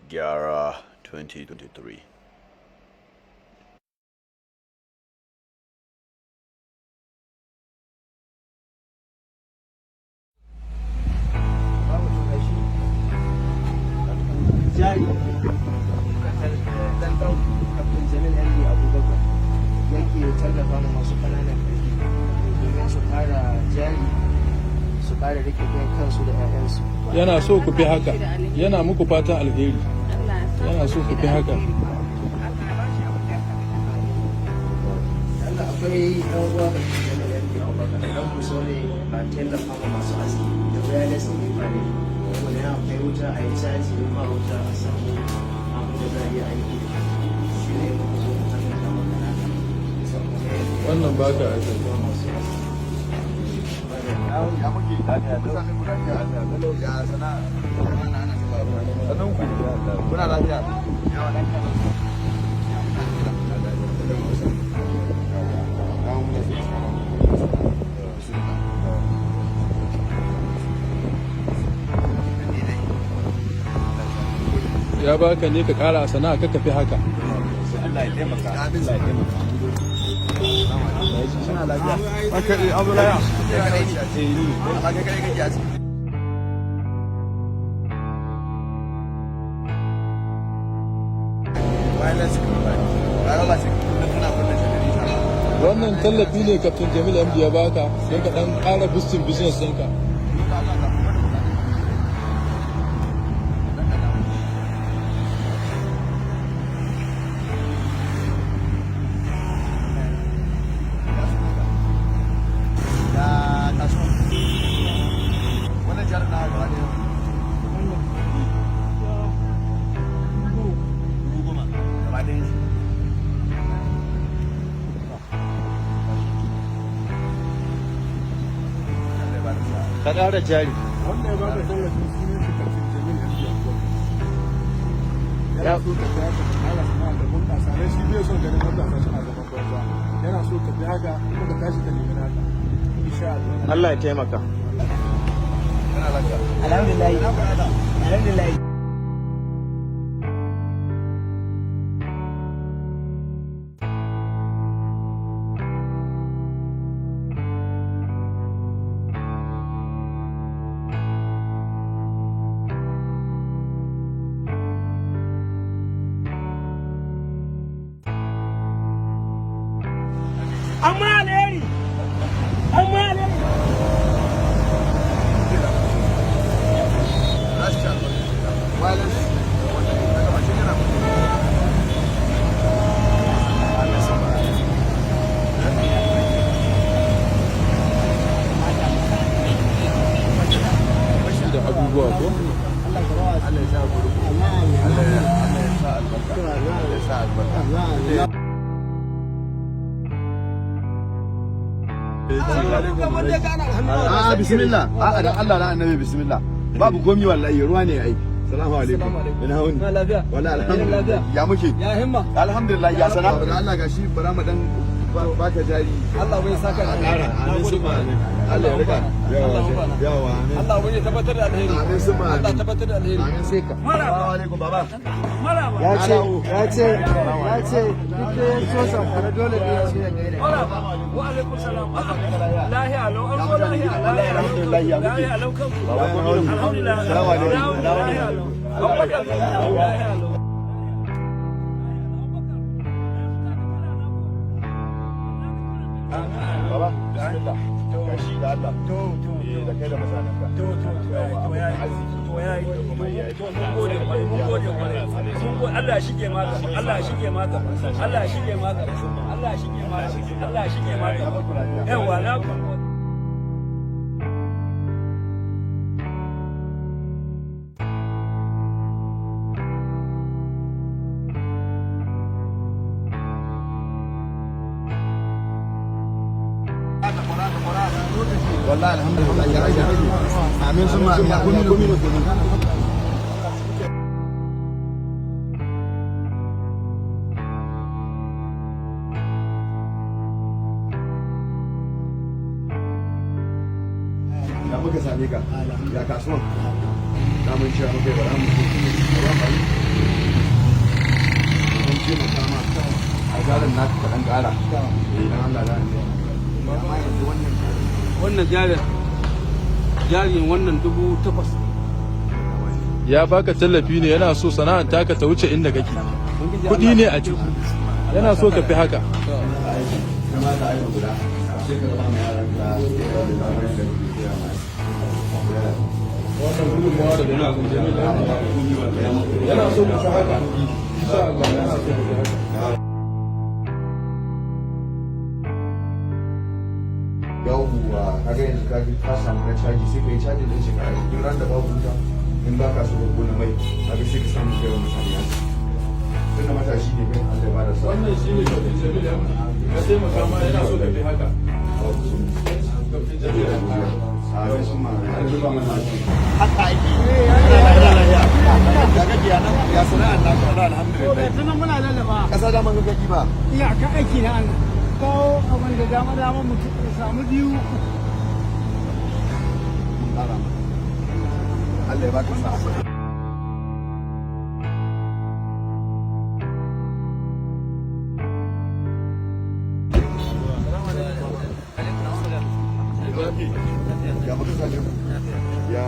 Gyara 2023. Babu, to gashi jari dan dan Kaftin Jamil MD Abubakar yake tallafa ma masu ƙananan ƙarfi domin su ƙara jari, su ƙara rike kansu da 'ya'yansu. Yana so ku fi haka, yana muku fatan alheri, yana so ku fi haka. Allah, akwai ɗan uwa Kaftin Jamil MD Abubakar, dan ku so ne a tallafa ma masu aski da wireless ne, saboda yana akwai wuta a yi caji, in ba wuta a samu abin da za a iya aiki da shi. Ne muka zo mu tallafa maka naka. Wannan baka ake. Masu aski. Ya muke? Mutane ku lafiya? Ya sana'a? Sannan ku, kuna lafiya? Yawa. Ya baka ne ka kara a sana'a ka fi haka. Allah ya taimaka. Allah ya taimaka. Suna lafiya. Abdullahi. Kai kadai kake a ciki. Wireless company. Wireless kullum tana kunna generator. Wannan tallafi ne Kaftin Jamil MD ya baka don ka dan kara boosting business ɗinka. Ya kasuwa. Wannan jarin na gaba ɗaya. 10,000. Gaba ɗayan shi. Allah ya bada sa'a. Ka ƙara jari. Wanda ya bada tallafin sunan shi Kaftin Jamil MD Abubakar. Yana so ka fi haka, ka kara sana'a da bunƙasa, dan shi bai son ganin matasa suna zaman banza. Yana so ka fi haka kuma ka tashi ka nemi naka, insha Allah. Allah ya taimaka. Kana lafiya. Alhamdulillah, alhamdulillah. Amma alheri, amma alheri. Za su ci albarka. Wireless wannan daga bakin yana kunna. Amin sama. Da abubuwa ko. Allah ya sa ku riko. Allah ya sa albarka. Allah ya sa albarka. A'a, bismillah. A'a, dan Allah na Annabi, bismillah. Babu komi wallahi, ruwa ne ai. Salamu alaikum. Ina wuni? Lafiya. Wallahi alhamdulillah. Ya muke? Ya himma. Alhamdulillah, ya sana. Dan Allah gashi bara mu dan baka jari. Allah bai saka da. Ƙara. Amin summa amin. Allah ya rika. Yawa. Yawa, amin. Allah bai tabbatar da alheri. Amin summa amin. Allah tabbatar da alheri. Amin sai ka. Assalamu alaikum, baba. Ya ce duk da ya so Zamfara dole ne ya so ya gaida. Wa alaikum salam. Lahiya lau, an zo lahiya. Alhamdulillah, ya muke? Lahiya lau kanku. Baba, ina wuni? Alhamdulillah. Assalamu alaikum. Lahiya lau. Abubakar, lahiya lau. Baba, bismillah. Gashi da Allah. To. Eh, da kai da mutanenka. To yayi. To yayi. Kuma iyaye. To mun gode kwarai, mun gode kwarai. Mun gode. Allah ya shige maka, Allah ya shige maka, Allah ya shige maka, Allah ya shige maka, Allah ya shige maka. Yawa, na gode. Wallahi alhamdulillah, ya aiki. Amin summa amin. Ya komi da komi. Ya muka same ka? Ya kasuwan? Na mun cewa muka yi bara mu. ƙara. Eh, dan Allah da annabi. Amma yanzu wannan Wannan jarin, jarin wannan 8,000. Ya baka tallafi ne, yana so sana'ar taka ta wuce inda kake. Kuɗi ne a ciki, yana so ka fi haka. Kai ma ka aika guda, sai ka zama mai yaran ka da damar da kake koya ma. Wannan gudunmawa daga Kaftin Jamil MD, yana so mu fi haka, insha Allah, yana so mu fi haka. Yawwa, kaga yanzu ka samu na caji, sai ka yi caji da shi ka aiki duk ran da babu wuta. In ba ka so ka kona mai, kaga sai ka samu kai wa mutane haka, tunda matashi ne kai. Allah ya bada sa. Wannan shine Kaftin Jamil MD ya taimaka ma, yana so ka fi haka. Kaftin Jamil MD. Amin sun ma Allah zuba mana asiri. Ya kake, ya nan, ya sana'ar naka? Allah, alhamdulillah. Tunan muna lallaba. Kasa da man kake ba. Iyaka aiki na Allah. Kawo abin da dama dama mutum ya samu biyu. Mun kara maka. Allah ya baka sa'a. Ya muka same ku? Ya